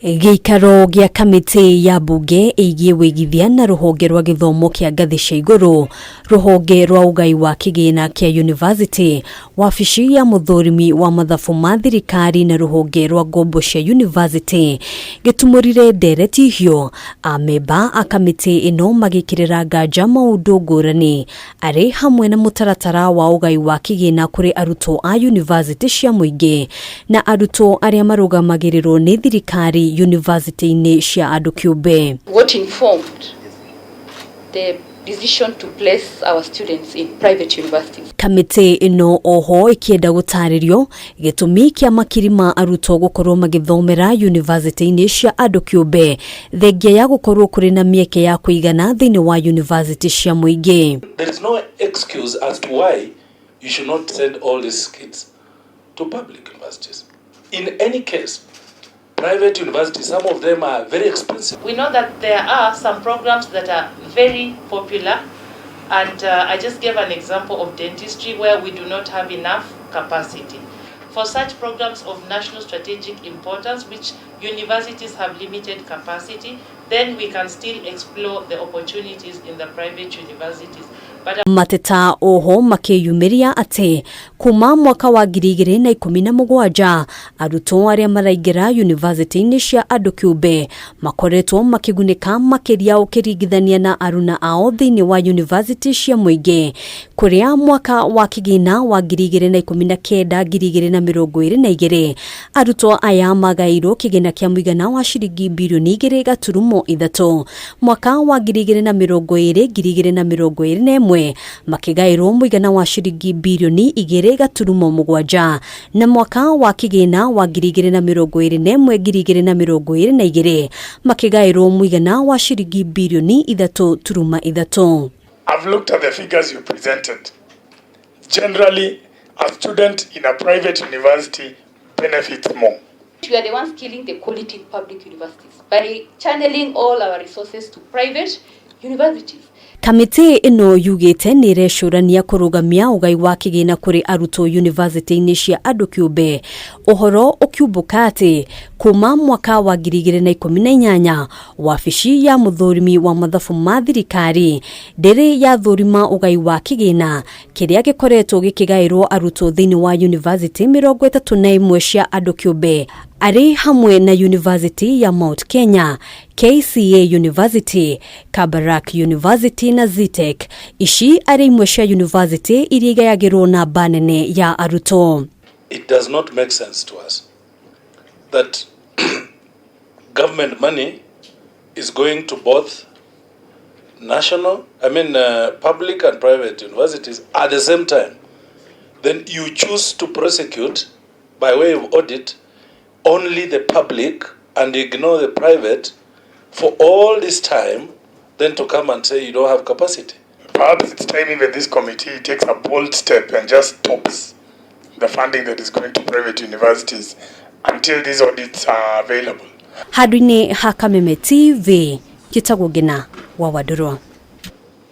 Gĩikaro gĩa kamĩtĩ ya mbunge ĩgiĩ wĩigithia na rũhonge rwa gĩthomo kĩa ngathĩ cia igũrũ, rũhonge rwa ũgai wa kĩgĩna kĩa yunivasĩtĩ, wabici ya mũthũrimi wa mathabu ma thirikari na rũhonge rwa ngombo cia yunivasĩtĩ gĩtumũrire ndereti hiũ, amemba a kamĩtĩ ĩno magĩkĩrĩra nganja maũndũ ngũrani arĩ hamwe na mũtaratara wa ũgai wa kĩgĩna kũrĩ arutwo a yunivasĩtĩ cia mũingĩ na arutwo arĩa marũgamagĩrĩrwo nĩ thirikari yunivasĩtĩ-inĩ cia andũ kĩũmbe. What informed the decision to place our students in private universities? Kamĩtĩ ĩno oho ĩkĩenda gũtarĩrio gĩtũmi kĩa makiri ma arutwo gũkorwo magĩthomera yunivasĩtĩ-inĩ cia andũ kĩũmbe thengia ya gũkorwo kũrĩ na mĩeke ya kũigana thĩinĩ wa yunivasĩtĩ cia mũingĩ. There is no excuse as to why you should not send all these kids to public universities. In any case, private universities, some of them are very expensive. We know that there are some programs that are very popular, and I just gave an example of dentistry where we do not have enough capacity. For such programs of national strategic importance, which universities have limited capacity, then we can still explore the opportunities in the private universities. But Mateta oho makĩyumĩria atĩ kuma mwaka wa 2017 arutwo arĩa maraingĩra yunivasĩtĩ-inĩ cia andũ kĩũmbe makoretwo makĩgunĩka makĩria ũkĩringithania na aruna ao thĩinĩ wa yunivasĩtĩ cia mũingĩ, kũrĩa mwaka wa kĩgĩna wa 2019 2022 arutwo aya magaĩirwo kĩgĩna kĩa mũigana wa ciringi birioni 2.3, mwaka wa 2020 2021 makĩgaĩrwo mũigana wa ciringi birioni 2.7, na mwaka wa kĩgĩna wa 2021 2022 makĩgaĩrwo mũigana wa ciringi birioni 3.3. I've looked at the figures you presented. Generally, a student in a private university benefits more. We are the ones killing the quality in public universities by channeling all our resources to private universities. Kamĩtĩ ĩno yugĩte nĩ ĩrecũrania kũrũgamia ũgai wa kĩgĩna kũrĩ arutwo yunivasĩtĩ-inĩ cia andũ kĩũmbe, ũhoro ũkiumbũka atĩ kuma mwaka wa 2018 wabici ya mũthũrimi wa mathabu ma thirikari ndĩrĩ yathũrima ũgai wa kĩgĩna kĩrĩa gĩkoretwo gĩkĩgaĩrwo arutwo thĩinĩ wa yunivasĩtĩ 31 cia andũ kĩũmbe, arĩ hamwe na University ya Mount Kenya, KCA University, Kabarak University na Zetech. Ici arĩ imwe cia university iria igayagĩrwo namba nene ya arutwo. It does not make sense to us that government money is going to both national, I mean, public and private universities at the same time. Then you choose to prosecute by way of audit only the public and ignore the private for all this time, then to come and say you don't have capacity. Perhaps it's time even this committee takes a bold step and just stops the funding that is going to private universities until these audits are available. Handũ-inĩ ha Kameme TV, njĩtagwo Ngina wa Wandũrwa.